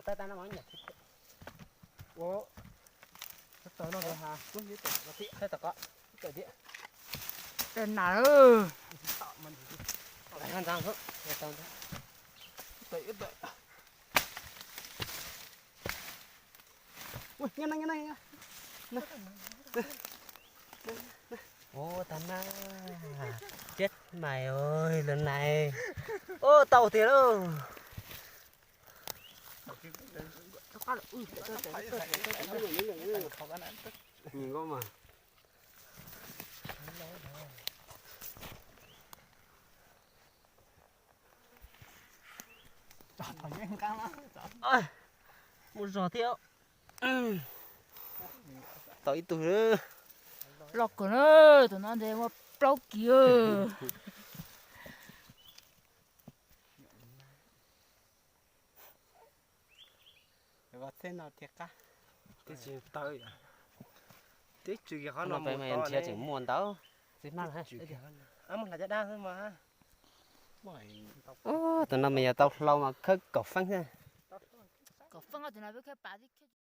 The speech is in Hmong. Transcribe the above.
Tag tag no mas nyam thiab. Ua, tawm no ha, tawm ko, tawm thiab. Tawm na. Tawm ntag, tawm ntag. Tawm, tawm. Ui, nyob no, nyob no, nyob no. Ua tag na. Chết mày ơi, lần này. Ua, tau tiag lauj. Nws koj mas. Muaj zog thiab. Tau ib tug. Loj kawg na, tus no ntes muaj plaub kis. Teb tsis taw, teb tsis qhov no mus tseem muaj ntau. Tsis maj, muaj hlais caj dab xwb mas. Tus no mas yog tau hlau mas khawb kaum feeb xwb. Kaum feeb tus no peb khawb pas tib